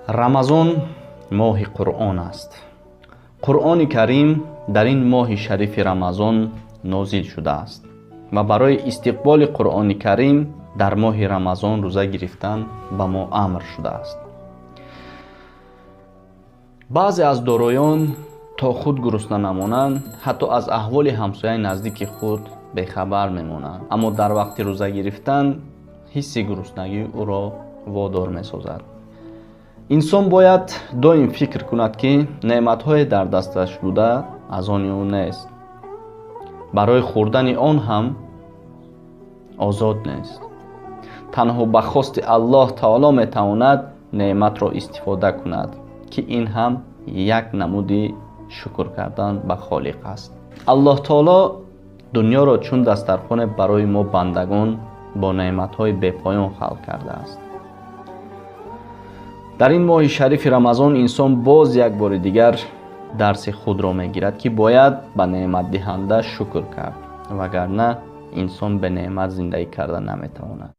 Рамазон моҳи Қуръон аст. Қуръони Карим дар ин моҳи шарифи Рамазон нозил шудааст ва барои истиқболи Қуръони Карим дар моҳи Рамазон рӯза гирифтан ба мо амр шудааст. Баъзе аз дороён то худ гурусна намонанд, ҳатто аз аҳволи ҳамсояи наздики худ бехабар мемонанд, аммо дар вақти рӯза гирифтан ҳисси гуруснагӣ ӯро водор месозад. Инсон бояд доим фикр кунад, ки неъматҳое дар дасташ буда аз они ӯ нест, барои хӯрдани он ҳам озод нест. Танҳо ба хости Аллоҳ таоло метавонад неъматро истифода кунад, ки ин ҳам як намуди шукр кардан ба Холиқ аст. Аллоҳ таоло дунёро чун дастархоне барои мо бандагон бо неъматҳои бепоён халқ кардааст. Дар ин моҳи шарифи Рамазон инсон боз як бори дигар дарси худро мегирад, ки бояд ба неъматдиҳанда шукр кард, вагарна инсон бе неъмат зиндагӣ карда наметавонад.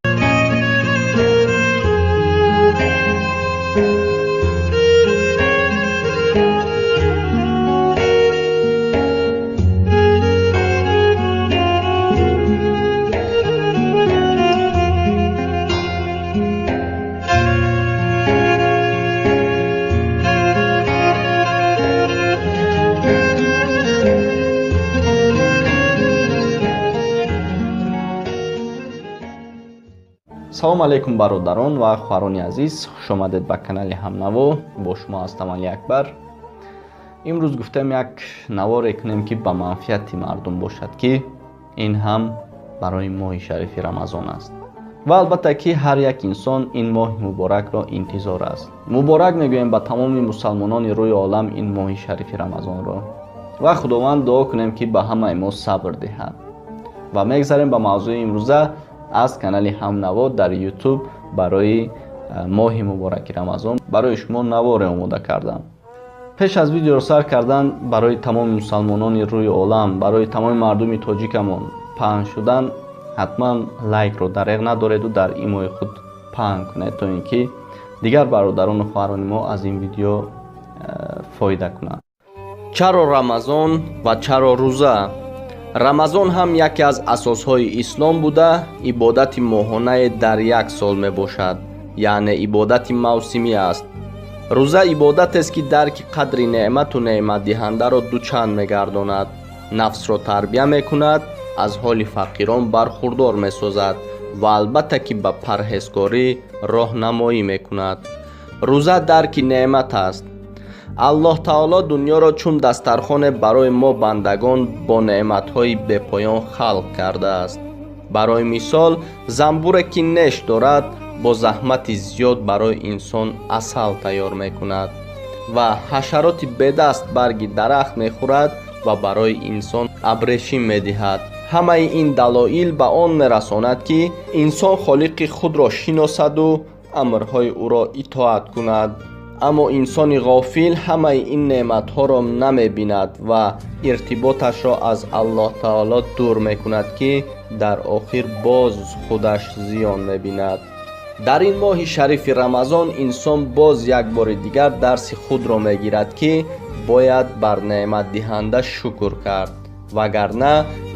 Салом алейкум, бародарон ва хоҳарони азиз, хуш омадед ба канали Ҳамнаво. Бо шумо ҳастам Али Акбар. Имрӯз гуфтем як наворе кунем, ки ба манфиати мардум бошад, ки ин ҳам барои моҳи шарифи Рамазон аст. Ва албатта ки ҳар як инсон ин моҳи муборакро интизор аст. Муборак мегӯем ба тамоми мусалмонони рӯи олам ин моҳи шарифи Рамазонро ва Худованд дуо кунем, ки ба ҳамаи мо сабр диҳад. Ва мегзарем ба мавзӯи имрӯза аз канали Ҳамнаво дар YouTube. Барои моҳи мубораки Рамазон барои шумо наворе омода кардам. Пеш аз видеоро сар кардан, барои тамоми мусалмонони рӯи олам, барои тамоми мардуми тоҷикамон паҳн шудан, ҳатман лайкро дареғ надореду дар имои худ паҳн кунед, то ин ки дигар бародарону хоҳарони мо аз ин видео фоида кунанд. Чаро Рамазон ва чаро рӯза? Рамазон ҳам яке аз асосҳои ислом буда, ибодати моҳонае дар як сол мебошад, яъне ибодати мавсимӣ аст. Рӯза ибодатест, ки дарки қадри неъмату неъматдиҳандаро дучанд мегардонад, нафсро тарбия мекунад, аз ҳоли фақирон бархурдор месозад ва албатта ки ба парҳезкорӣ роҳнамоӣ мекунад. Рӯза дарки неъмат аст. Аллоҳ таоло дунёро чун дастархоне барои мо бандагон бо неъматҳои бепоён халқ кардааст. Барои мисол, занбуре ки неш дорад, бо заҳмати зиёд барои инсон асал тайёр мекунад ва ҳашароти бедаст барги дарахт мехӯрад ва барои инсон абрешим медиҳад. Ҳамаи ин далоил ба он мерасонад, ки инсон холиқи худро шиносаду амрҳои ӯро итоат кунад. Аммо инсони ғофил ҳамаи ин неъматҳоро намебинад ва иртиботашро аз Аллоҳ таоло дур мекунад, ки дар охир боз худаш зиён мебинад. Дар ин моҳи шарифи Рамазон инсон боз як бори дигар дарси худро мегирад, ки бояд бар неъматдиҳанда шукр кард, вагарна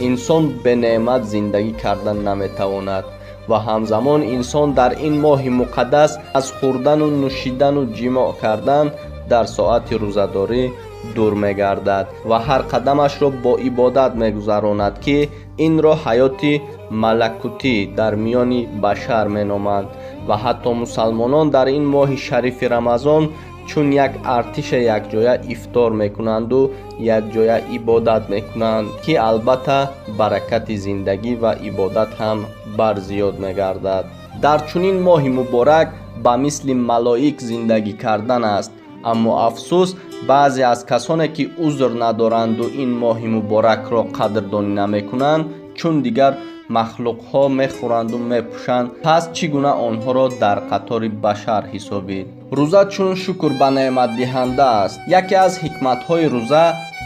инсон бенеъмат зиндагӣ карда наметавонад. Ва ҳамзамон инсон дар ин моҳи муқаддас аз хӯрдану нӯшидану ҷимоъ кардан дар соати рӯзадорӣ дур мегардад ва ҳар қадамашро бо ибодат мегузаронад, ки инро ҳаёти малакутӣ дар миёни башар меноманд. Ва ҳатто мусалмонон дар ин моҳи шарифи Рамазон чун як артиша якҷоя ифтор мекунанду якҷоя ибодат мекунанд, ки албатта баракати зиндагӣ ва ибодат ҳам барзиёд мегардад. Дар чунин моҳи муборак ба мисли малоик зиндагӣ кардан аст. Аммо афсӯс, баъзе аз касоне ки узр надоранду ин моҳи муборакро қадрдонӣ намекунанд, чун дигар махлуқҳо мехӯранду мепӯшанд, пас чӣ гуна онҳоро дар қатори башар ҳисобид? Рӯза чун шукр ба неъматдиҳанда аст. Яке аз ҳикматҳои рӯза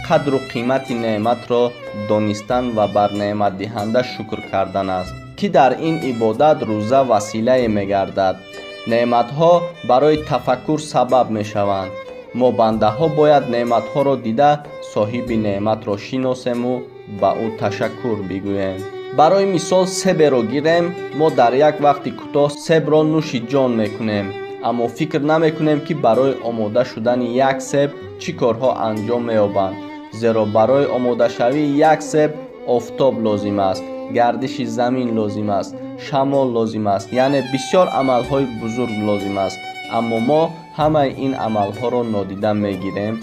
қадру қимати неъматро донистан ва бар неъматдиҳанда шукр кардан аст, ки дар ин ибодат рӯза василае мегардад. Неъматҳо барои тафаккур сабаб мешаванд. Мо бандаҳо бояд неъматҳоро дида соҳиби неъматро шиносему ба ӯ ташаккур бигӯем. Барои мисол себеро гирем, мо дар як вақти кӯтоҳ себро нӯши ҷон мекунем, аммо фикр намекунем, ки барои омода шудани як себ чӣ корҳо анҷом меёбанд, зеро барои омодашавии як себ офтоб лозим аст, гардиши замин лозим аст, шамол лозим аст, яъне бисёр амалҳои бузург лозим аст. Аммо мо ҳамаи ин амалҳоро нодида мегирем.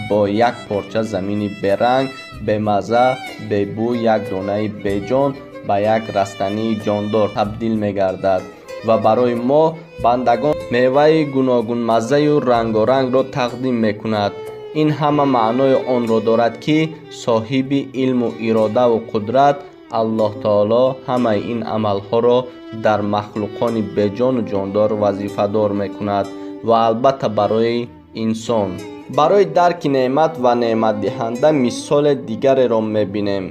Бо як порча замини беранг, бемазза, бебӯй, як донаи беҷон ба як растании ҷондор табдил мегардад ва барои мо бандагон меваи гуногунмаззаю рангорангро тақдим мекунад. Ин ҳама маънои онро дорад, ки соҳиби илму иродаву қудрат Аллоҳ таоло ҳамаи ин амалҳоро дар махлуқони беҷону ҷондор вазифадор мекунад ва албатта барои инсон. Барои дарки неъмат ва неъматдиҳанда мисоле дигареро мебинем.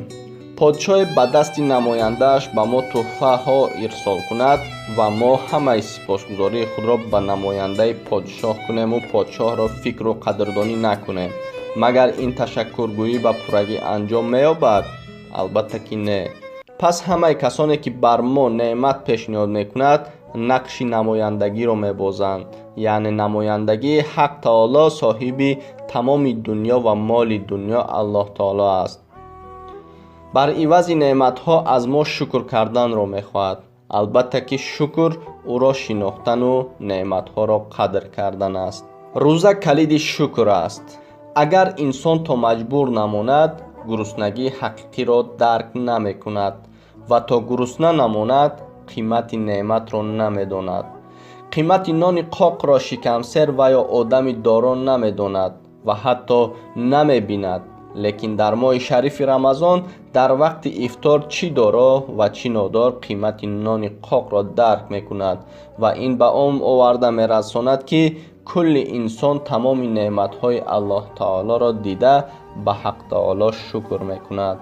Подшоҳе ба дасти намояндааш ба мо тӯҳфаҳо ирсол кунад ва мо ҳамаи сипосгузории худро ба намояндаи подшоҳ кунему подшоҳро фикру қадрдонӣ накунем. Магар ин ташаккургӯӣ ба пуррагӣ анҷом меёбад? Албатта ки не. Пас ҳамаи касоне, ки бар мо неъмат пешниҳод мекунад, нақши намояндагиро мебозанд, яъне намояндагии Ҳақ таоло, соҳиби тамоми дунё ва моли дунё Аллоҳ таоло аст. Бар ивази неъматҳо аз мо шукр карданро мехоҳад. Албатта ки шукр ӯро шинохтану неъматҳоро қадр кардан аст. Рӯза калиди шукр аст. Агар инсон то маҷбур намонад, гуруснагии ҳақиқиро дарк намекунад ва то гурусна намонад, қимати неъматро намедонад. Қимати нони қоқро шикамсер ва ё одами доро намедонад ва ҳатто намебинад. Лекин дар моҳи шарифи Рамазон дар вақти ифтор чӣ доро ва чӣ нодор қимати нони қоқро дарк мекунад ва ин ба он оварда мерасонад, ки кулли инсон тамоми неъматҳои Аллоҳ таолоро дида ба Ҳақ таоло шукр мекунад.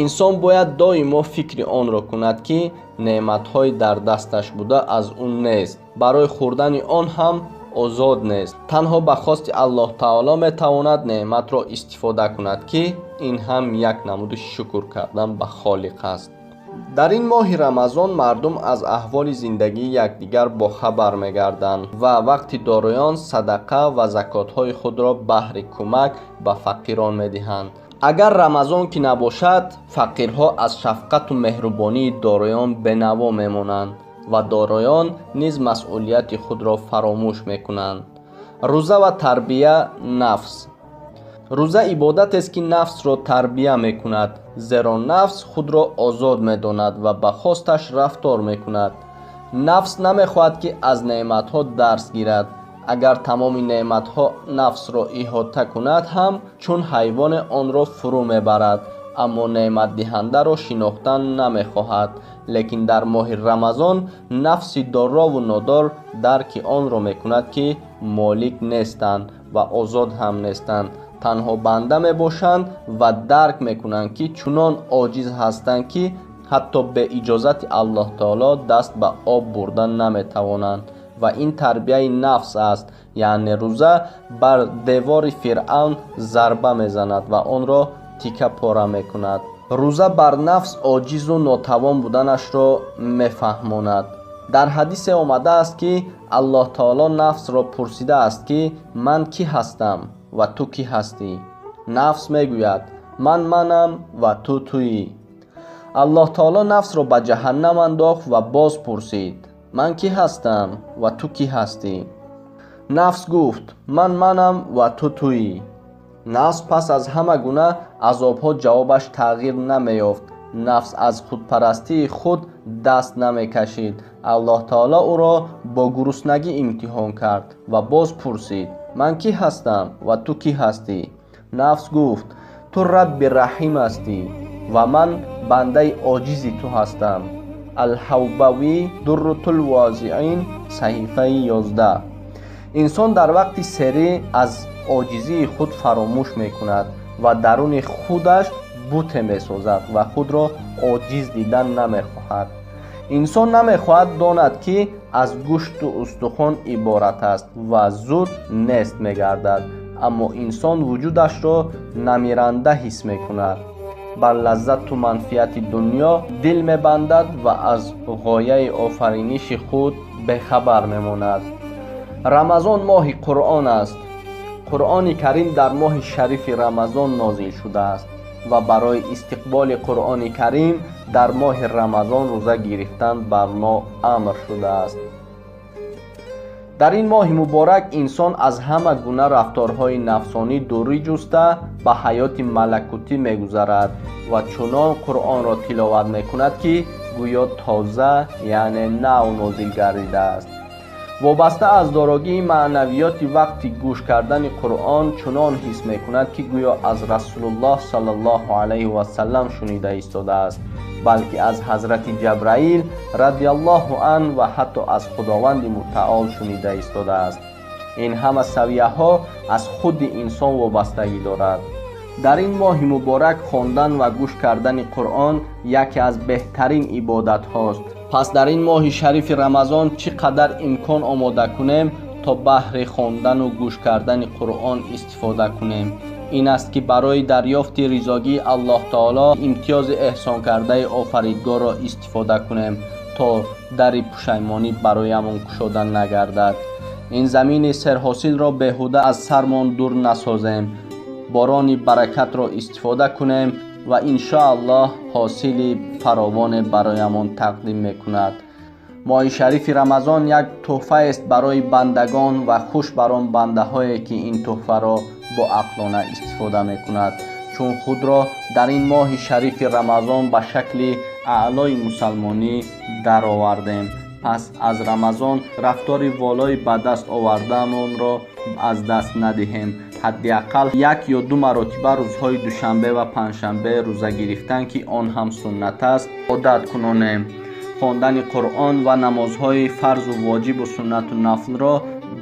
Инсон бояд доимо фикри онро кунад, ки неъматҳои дар дасташ буда аз ӯ нест, барои хӯрдани он ҳам озод нест. Танҳо ба хости Аллоҳ таоло метавонад неъматро истифода кунад, ки ин ҳам як намуди шукр кардан ба Холиқ аст. Дар ин моҳи Рамазон мардум аз аҳволи зиндагии якдигар бохабар мегарданд ва вақти дороён садақа ва закотҳои худро баҳри кӯмак ба фақирон медиҳанд. Агар Рамазон ки набошад, фақирҳо аз шафқату меҳрубонии дороён бенаво мемонанд ва дороён низ масъулияти худро фаромӯш мекунанд. Рӯза ва тарбия нафс. Рӯза ибодатест, ки нафсро тарбия мекунад, зеро нафс худро озод медонад ва ба хосташ рафтор мекунад. Нафс намехоҳад, ки аз неъматҳо дарс гирад. Агар тамоми неъматҳо нафсро иҳота кунад ҳам, чун ҳайвоне онро фурӯ мебарад, аммо неъматдиҳандаро шинохтан намехоҳад. Лекин дар моҳи Рамазон нафси дорову нодор дарки онро мекунад, ки молик нестанд ва озод ҳам нестанд, танҳо банда мебошанд ва дарк мекунанд, ки чунон оҷиз ҳастанд, ки ҳатто бе иҷозати Аллоҳ таоло даст ба об бурда наметавонанд. Ва ин тарбияи нафс аст, яъне рӯза бар девори Фиръавн зарба мезанад ва онро тика пора мекунад. Рӯза бар нафс оҷизу нотавон буданашро мефаҳмонад. Дар ҳадисе омадааст, ки Аллоҳ таоло нафсро пурсидааст, ки ман кӣ ҳастам ва ту кӣ ҳастӣ? Нафс мегӯяд: ман манам ва ту туӣ. Аллоҳ таоло нафсро ба ҷаҳаннам андохт ва боз пурсид: ман кӣ ҳастам ва ту кӣ ҳастӣ? Нафс гуфт: ман манам ва ту туӣ. Нафс пас аз ҳама гуна азобҳо ҷавобаш тағйир намеёфт. Нафс аз худпарастии худ даст намекашид. Аллоҳ таоло ӯро бо гуруснагӣ имтиҳон кард ва боз пурсид: ман кӣ ҳастам ва ту кӣ ҳастӣ? Нафс гуфт: ту Рабби Раҳим ҳастӣ ва ман бандаи оҷизи ту ҳастам. Алҳавбавӣ, Дуррутулвозиин, саҳифаи 11. Инсон дар вақти серӣ аз оҷизии худ фаромӯш мекунад ва даруни худаш буте месозад ва худро оҷиз дидан намехоҳад. Инсон намехоҳад донад, ки аз гӯшту устухон иборат аст ва зуд нест мегардад, аммо инсон вуҷудашро намиранда ҳис мекунад, бар лаззату манфиати дунё дил мебандад ва аз ғояи офариниши худ бехабар мемонад. Рамазон моҳи Қуръон аст. Қуръони Карим дар моҳи шарифи Рамазон нозил шудааст ва барои истиқболи Қуръони Карим дар моҳи Рамазон рӯза гирифтан бар мо амр шудааст. Дар ин моҳи муборак инсон аз ҳама гуна рафторҳои нафсонӣ дурӣ ҷуста, ба ҳаёти малакутӣ мегузарад ва чунон Қуръонро тиловат мекунад, ки гӯё тоза, яъне нав нозил гардидааст. Вобаста аз дорогии маънавиёти вақти гӯш кардани Қуръон чунон ҳис мекунад, ки гӯё аз Расулуллоҳ саллаллоҳу алайҳи васаллам шунида истодааст, балки аз ҳазрати Ҷабраил радиаллоҳу ан ва ҳатто аз Худованди Мутаол шунида истодааст. Ин ҳама савияҳо аз худи инсон вобастагӣ дорад. Дар ин моҳи муборак хондан ва гӯш кардани Қуръон яке аз беҳтарин ибодатҳост. Пас дар ин моҳи шарифи Рамазон чӣ қадар имкон омода кунем, то баҳри хондану гӯш кардани Қуръон истифода кунем. Ин аст, ки барои дарёфти ризогии Аллоҳ Таоло имтиёзи эҳсонкардаи Офаридгорро истифода кунем, то дари пушаймонӣ бароямон кушода нагардад. Ин замини серҳосилро беҳуда аз сармон дур насозем, борони баракатро истифода кунем ва иншоаллоҳ ҳосили фаровоне бароямон тақдим мекунад. Моҳи шарифи Рамазон як тӯҳфаест барои бандагон ва хуш бар он бандаҳое, ки ин тӯҳфаро бо ақлона истифода мекунад, чун худро дар ин моҳи шарифи Рамазон ба шакли аълои мусалмонӣ даровардем. Пас аз Рамазон рафтори волои ба даст овардаамонро аз даст надиҳем. Ҳадди ақал як ё ду маротиба рӯзҳои душанбе ва панҷшанбе рӯза гирифтан, ки он ҳам суннат аст, одат кунонем. Хондани Қуръон ва намозҳои фарзу воҷибу суннату нафлро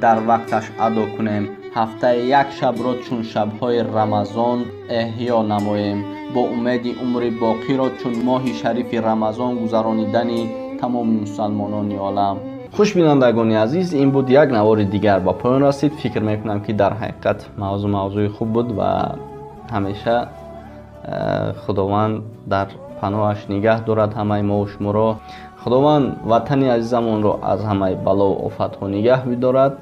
дар вақташ адо кунем. Ҳафтаи як шабро чун шабҳои Рамазон эҳё намоем, бо умеди умри боқиро чун моҳи шарифи Рамазон гузаронидани тамоми мусалмонони олам. Хуш, бинандагони азиз, ин буд як навори дигар, ба поён расид. Фикр мекунам, ки дар ҳақиқат мавзӯъ мавзӯи хуб буд ва ҳамеша Худованд дар паноҳаш нигаҳ дорад ҳамаи мову шуморо. Худованд ватани азизамонро аз ҳамаи балову офатҳо нигаҳ бидорад.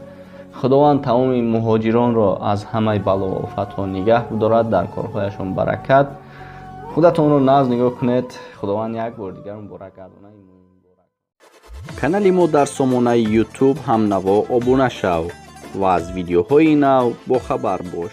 Худованд тамоми муҳоҷиронро аз ҳамаи балову офатҳо нигаҳ бидорад, дар корҳояшон баракат. Худатонро нағз нигоҳ кунед. Худованд як бор дигар муборак гардонад. Канали мо дар сомонаи YouTube «Ҳамнаво» обуна шав ва аз видеоҳои нав бохабар бош.